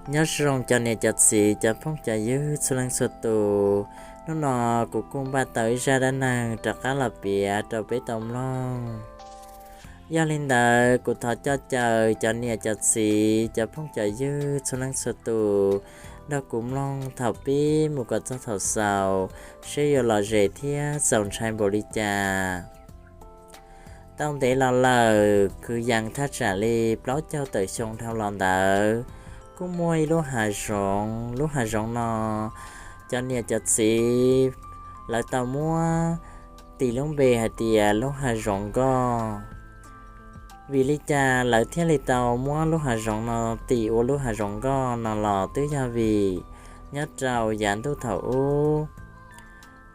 Nyob zoo cov niam cov txiv cov phooj cov ywg txhua leej txhua tus, hnub no kuv kuj npaj tau ib zaj dab neeg rov qab los piav rau peb tau mloog. Yog li ntawd kuv thov coj caw cov niam cov txiv cov phooj cov ywg txhua leej txhua tus nrog kuv mloog thaum pib mus kom txog thaum xaus, seb yuav lom zem thiab txaus ntshai npaum li cas. Tau ntev los lawm, kwv yees thaj tsam li plaub caug tawm xyoo dhau los ntawd, kuj muaj ib lub hav zoov. Lub hav zoov no cov niam cov txiv lawv tau muab tis lub npe hais tias lub hav zoov nkoj. Vim li cas lawv thiaj li tau muab lub hav zoov no tis ua lub hav zoov nkoj no los twb yog vim nyob rau yav ntuj thaum ub,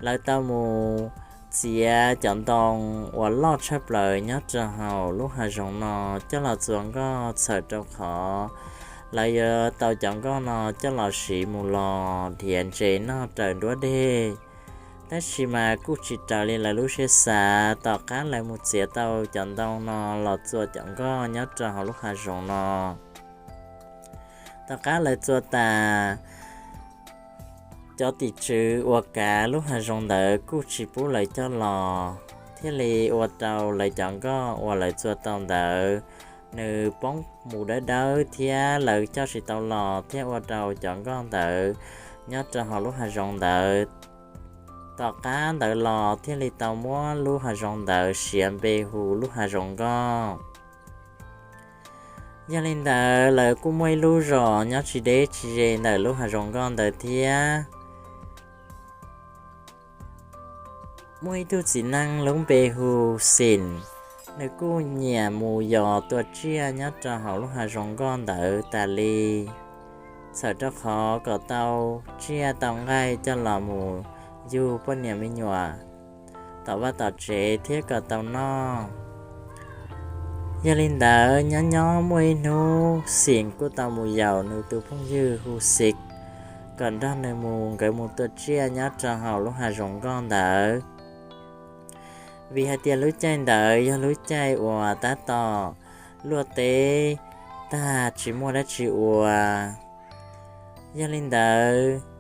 lawv tau mus txiav cov ntoo uas loj tshaj plaws nyob rau hauv lub hav zoov no coj los txua nkoj, txhawm rau qhov lawv yuav tau cov nkoj no coj los siv mus los nrhiav ntses noj raws nruab dej. Tab sis mas kuj tsis raws li lawv lub siab xav. Tom qab lawv mus txiav tau cov ntoo no los txua cov nkoj nyob rau hauv lub hav zoov no, tom qab lawv txua tas, cov tim tswv uas kav lub hav zoov ntawd kuj tsis pub lawv coj los, thiaj li ua rau lawv cov nkoj uas lawv txua tau ntawd nws poob mus dawb dawb thiab lawv coj tsis tau los, thiaj ua rau cov nkoj ntawd nyob rau hauv lub hav zoov ntawd. Tom qab ntawd los thiaj li tau muab lub hav zoov ntawd siav npe hu lub hav zoov nkoj. Yog li ntawd lawv kuj muaj ib lub zos nyob tsis deb tsis ze ntawm lub hav zoov nkoj ntawd thiab. Muaj ib tug txiv neej lub npe hu Xim, nws kuj nyiam mus yos tua tsiaj nyob rau hauv lub hav zoov nkoj ntawd tas li. Txhawm rau qhov kom tau tsiaj tau nqaij coj los mus yug poj niam me nyuam tom vaj tom tsev thiab kom tau noj. Yog li ntawd nyob nyob muaj ib hnub Xim kuj tau mus yaum nws tus phooj ywg hu Xiv kom nrog nws mus, nkawd mus tua tsiaj nyob rau hauv lub hav zoov nkoj ntawd. Vim hais tias lub caij ntawd yog lub caij uas tab tom luaj teb tag tsis muaj dab tsi ua. Yog li ntawd,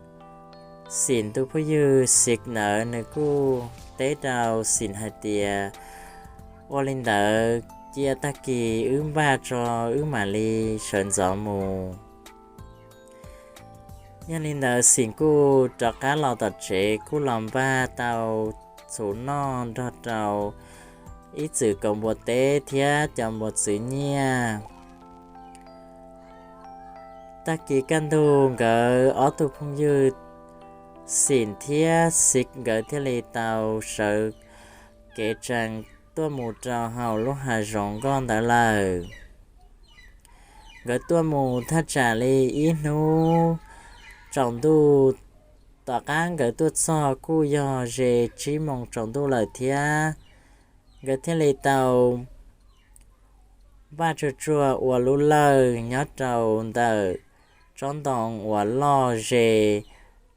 Xim tus phooj ywg Xiv ntawd nws kuj teb rau Xim hais tias, ua li ntawd cia tag kis wb npaj tso, wb mam li sawv ntxov mus. Yog li ntawd Xim kuj rov qab los tom tsev kuj los npaj tau txhuv noj nrog rau ib txwm kaus npua teb thiab cov npua txwv nyiaj. Tag kis kaj ntug nkawd ob tug phooj ywg Xim thiab Xiv nkawd thiaj li tau sawv kev tsees tuaj mus rau hauv lub hav zoov nkoj ntawd lawm. Nkawd tuaj mus thaj tsam li ib hnub tsaus ntuj, tom qab nkawd tuaj txog kuj yog ze tsib moos tsaus ntuj lawm thiab. Nkawd thiaj li tau npaj tsuag tsuag ua lub lawj nyob rau ntawm tsob ntoo uas loj ze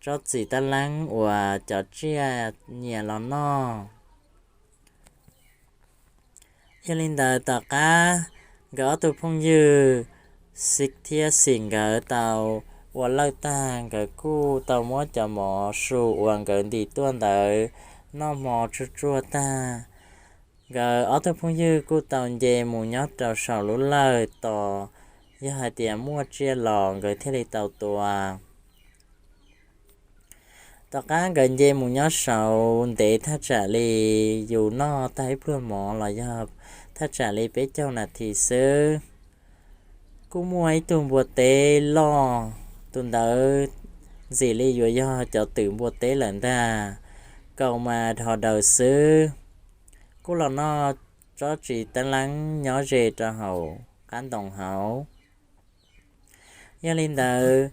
tsob txiv tab leeb uas cov tsiaj nyiam los noj. Yog li ntawd tom qab nkawd ob tug phooj ywg Xiv thiab Xim nkawd tau ua lawj tag, nkawd kuj tau muab cov mov su uas nkawd ntim tuaj ntawd noj hmo tsuag tsuag tag. Nkawd ob tug phooj ywg kuj tau nce mus nyob rau saum lub lawj tos, yog hais tias muaj tsiaj los nkawd thiaj li tau tua. Tom qab nkawd nce mus nyob saud ntev thaj tsam li yus noj tag ib pluag mov los yog thaj tsam li peb caug nas this xwb, kuj muaj ib tug npua teb loj, tus ntawd ntxim li yuav yog cov twm npua teb lawm ntag, kaus mas dhos daws xwb, kuj los noj tsob txiv tab leeb nyob ze rau hauv qab ntoo hauv. Yog li ntawd,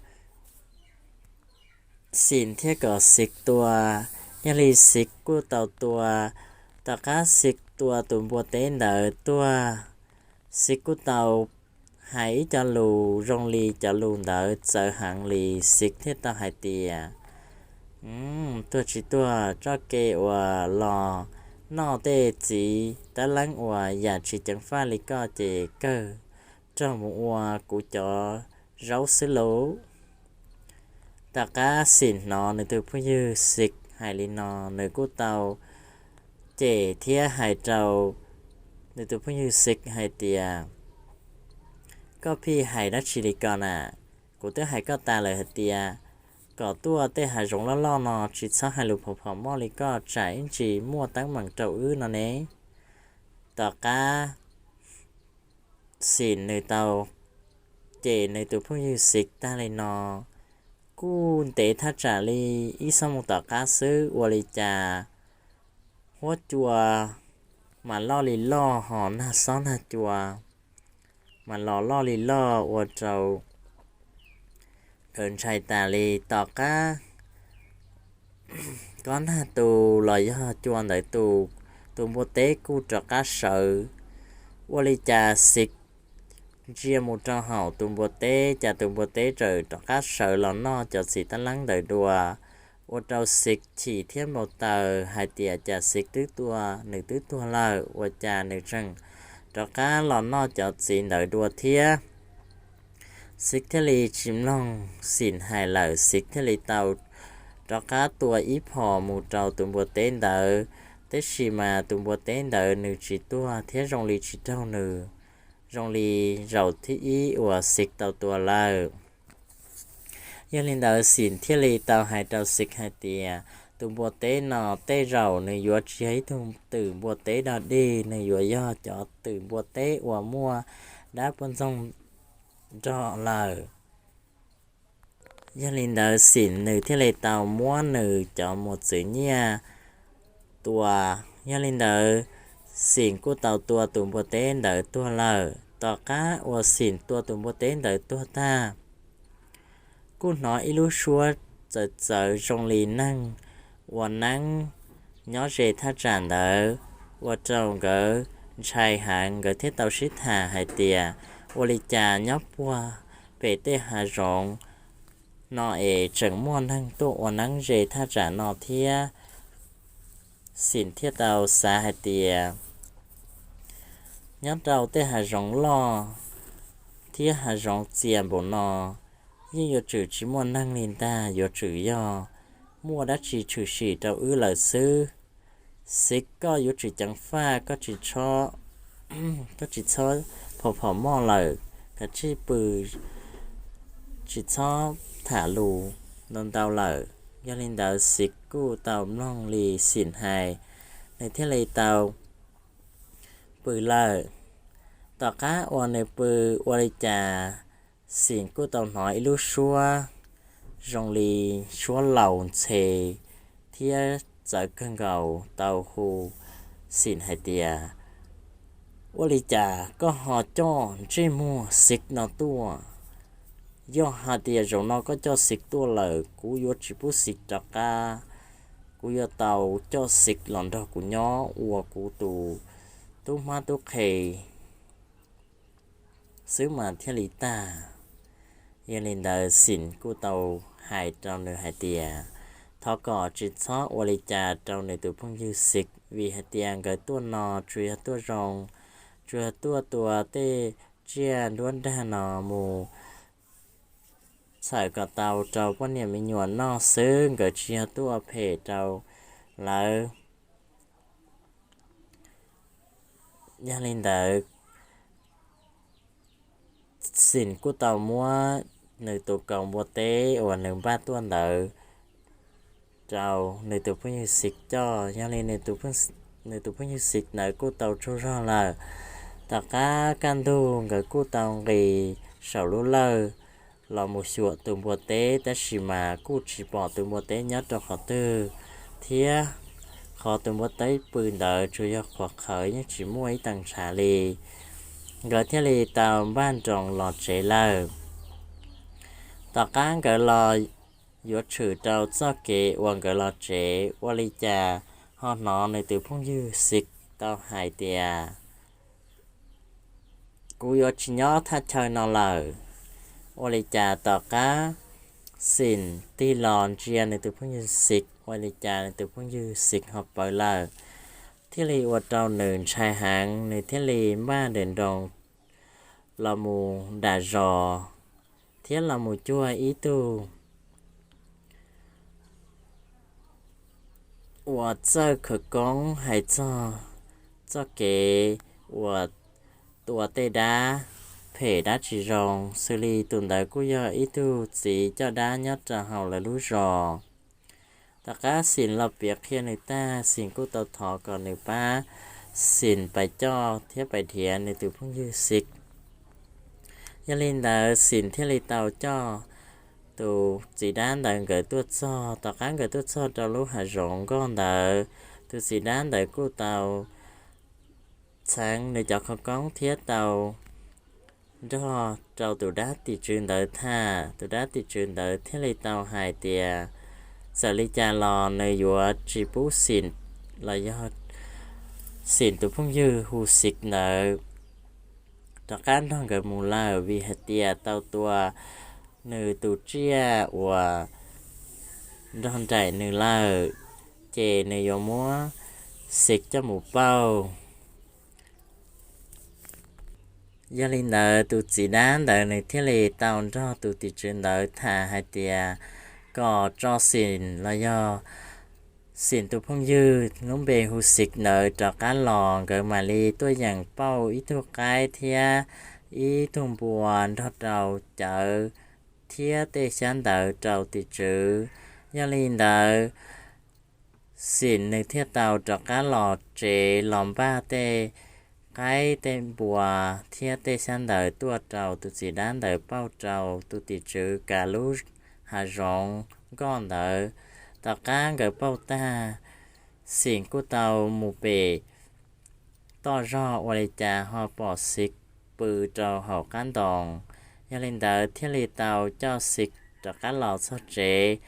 Xim thiaj kom Xiv tua, yog li Xiv kuj tau tua. Tom qab Xiv tua tus npua teb ntawd tuag, Xiv kuj tau hais ib co lus zoo li cov lus ntawd txawv heev li. Xiv thiaj tau hais tias, tuag tsis tuag, txoj kev uas los noj tej txiv tab leeb uas yam tsis ceev faj li koj ces kawg raug mus ua kuv cov zaub xwb lauj. Tom qab Xim hnov nws tus phooj ywg Xim hais li no, nws kuj tau cem thiab hais rau nws tus phooj ywg Xim hais tias, koj pheej hais dab tsi li ko na? Kuv twb hais koj tas lawm hais tias kom tuaj tej hav zoov loj loj no tsis txhob hais lus phom phom moj li koj tsam ib ntsis muaj teeb meem rau wb no ne. Tom qab Xim nws tau cem nws tus phooj ywg Xim tag li no, kuj ntev thaj tsam li ib xuab moos tom qab xwb ua li cas huab cua mas loj li loj ho nag xob nag cua mas los loj li loj ua rau nkawd ntshai tas li. Tom qab kob nag tu los yog cua ntawd tu, tus npua teb kuj rov qab sawv. Ua li cas Xim ntsia mus rau hauv tus npua teb, cas tus npua teb txawm rov qab sawv los noj cov txiv tab leeb ntawd dua, ua rau Xim chim thiab npau taws hais tias cas Xim twb tua, nws twb tuag lawm ua cas nws tseem rov qab los noj cov txiv ntawd dua thiab. Xim thiaj li tsis mloog Xim hais lawm, Xim thiaj li tau rov qab tua ib phom mus rau tus npua teb ntawd, tab sis mas tus npua teb ntawd nws tsis tuag thiab zoo li tsis raug nws, zoo li zaum thib ib uas Xim tau tua lawm. Yog li ntawd Xim thiaj li tau hais rau Xim hais tias tus npua teb no tej zaum nws yuav tsis yog ib tug twm npua teb dog dig, nws yuav yog cov twm npua teb uas muaj dab puj ntxoog nrog lawm. Yog li ntawd Xim nws thiaj li tau muab nws cov mos txwv nyiaj tua. Yog li ntawd Xim kuj tau tua tus npua teb ntawd tuag lawm. Tom qab uas Xim tua tus npua teb ntawd tuag tag, kuj hnov ib lub suab txawv txawv zoo li neeg ua neeb nyob ze thaj tsam ntawd, ua rau nkawd ntshai heev, nkawd thiaj tau sib tham hais tias, ua li cas nyob puag pem tej hav zoov no es tseem muaj neeg tuaj ua neeb ze thaj tsam no thiab? Xim thiaj tau xav hais tias, nyob rau tej hav zoov loj thiab hav zoov txias npaum no, yeej yuav tsum tsis muaj neeg li ntag, yuav tsum yog muaj dab tsi tshwm sim rau wb lawm xwb. Xim, koj yuav tsum ceev faj, koj tsis txhob, koj tsis txhob phom phom moj lawm, kav tsij pw, tsis txhob tham lus ntau ntau lawm. Yog li ntawd Xim kuj tau mloog li Xim hais, nws thiaj li tau pw lawm. Tom qab uas nws pw, ua li cas Xim kuj tau hnov ib lub suab zoo li suab laus ntxhe thiab txawv kawg nkaus tau hu Xim hais tias, ua li cas koj ho coj ntsej muag Xim no tuaj? Yog hais tias zaum no koj coj Xim tuaj lawm, kuv yuav tsis pub Xim rov qab, kuv yuav tau coj Xim los nrog kuv nyob ua kuv tus tub hmab tub qhe xwb mas thiaj li tag. Yog li ntawd Xim kuj tau hais rau nws hais tias, thov kom tsis txhob ua li cas rau nws tus phooj ywg Xim, vim hais tias nkawd tuaj no tsuas yog tuaj zoo, tsuas yog tuaj tua tej tsiaj nruab nrag no mus txhawm kom tau rau poj niam me nyuam noj xwb, nkawd tsis yog tuaj ua phem rau lawv. Yog li ntawd Xim kuj tau muab nws tus kaus npua teb uas nws npaj tuaj ntawd rau nws tus phooj ywg Xim coj. Yog li nws tus phooj ywg Xim ntawd kuj tau tsaug zog lawm. Tom qab kaj ntug nkawd kuj tau nqis saum lub lawj los mus xyuas tus npua teb, tab sis mas kuj tsis pom tus npua teb nyob rau qhov twg, thiab qhov tus npua teb pw ntawd tsuas yog qhuav qhawv yeej tsis muaj ib tee ntshav li. Nkawd thiaj li tau npaj nroos los tsev lawm. Tom qab nkawd los yuav tshwm rau txoj kev uas nkawd los tsev, ua li cas ho hnov nws tus phooj ywg Xim tau hais tias, kuv yuav tsis nyob thaj chaw no lawm. Ua li cas tom qab Xim tig los ntsia nws tus phooj ywg Xim, ua li cas nws tus phooj ywg Xim ho pawv lawm, thiaj li ua rau nws ntshai heev, nws thiaj li npaj nroos los mus dam zos, thiab los mus cuag ib tug uas txawj khawv koob hais txog txoj kev uas tua tej dab phem dab tsis zoo, xws li tus ntawd kuj yog ib tug txiv coj dab nyob rau hauv lawv lub zos. Tom qab Xim los piav qhia nws tag, Xim kuj tau thov kom nws pab Xim pais coj thiab pais nrhiav nws tus phooj ywg Xiv. Yog li ntawd Xim thiaj li tau coj tus txiv dab ntawd nkawd tuaj txog. Tom qab nkawd tuaj txog rau lub hav zoov nkoj ntawd, tus txiv dab ntawd kuj tau txheev nws cov khawv koob thiab tau nrog rau tus dab tim tswv ntawd tham. Tus dab tim tswv ntawd thiaj li tau hais tias txawm li cas los nws yuav tsis pub Xim los yog Xim tus phooj ywg hu Xiv ntawd rov qab nrog nkawd mus lawm, vim hais tias tau tua nws tus tsiaj uas nrog nraim nws lawm, ces nws yuav muab Xiv coj mus pauj. Yog li ntawd tus txiv dab ntawd nws thiaj li tau nrog tus tim tswv ntawd tham hais tias kom tso Xim los yog Xim tus phooj ywg lub npe hu Xiv ntawd rov qab los, nkawd mam li tuaj yeem pauj ib tug qaib thiab ib tug npua nrog rau cawv thiab tej xyab ntawv rau tim tswv. Yog li ntawd Xim nws thiaj tau rov qab los tsev los npaj tej qaib tej npua thiab tej xyab ntawv tuaj rau tus txiv dab ntawd pauj rau tus tim tswv kav lub hav zoov nkoj ntawd. Tom qab nkawd pauj tag, Xim kuj tau mus pem toj zog ua li cas ho pom Xiv pw rau hauv qab ntoo. Yog li ntawd thiaj li tau coj Xiv rov qab los txog tsev.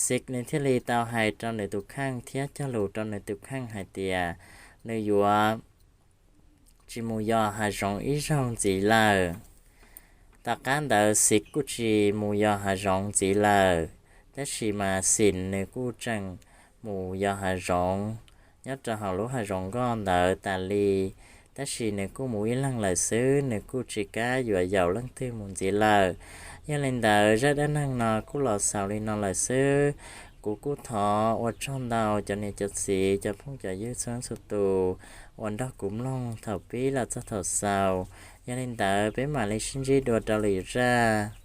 Xiv nws thiaj li tau hais rau nws tus kheej thiab cog lus rau nws tus kheej hais tias nws yuav tsis mus yos hav zoov ib zaug ntxiv lawm. Tom qab ntawd Xiv kuj tsis mus yos hav zoov ntxiv lawm, tab sis mas Xim nws kuj tseem mus yos hav zoov nyob rau hauv lub hav zoov nkoj ntawd tas li. Tab sis nws kuj mus ib leeg lawm xwb, nws kuj tsis kam yuav yaum leej twg mus ntxiv lawm. Yog li ntawd zaj dab neeg no kuj los xaus li no lawm xwb. Kuv kuj thov ua tsaug ntau cov niam cov txiv cov phooj cov ywg txhua txhua tus uas nrog kuv mloog thaum pib los txog thaum xaus. Yog li ntawd peb mam li sib ntsib dua rau lwm zaj.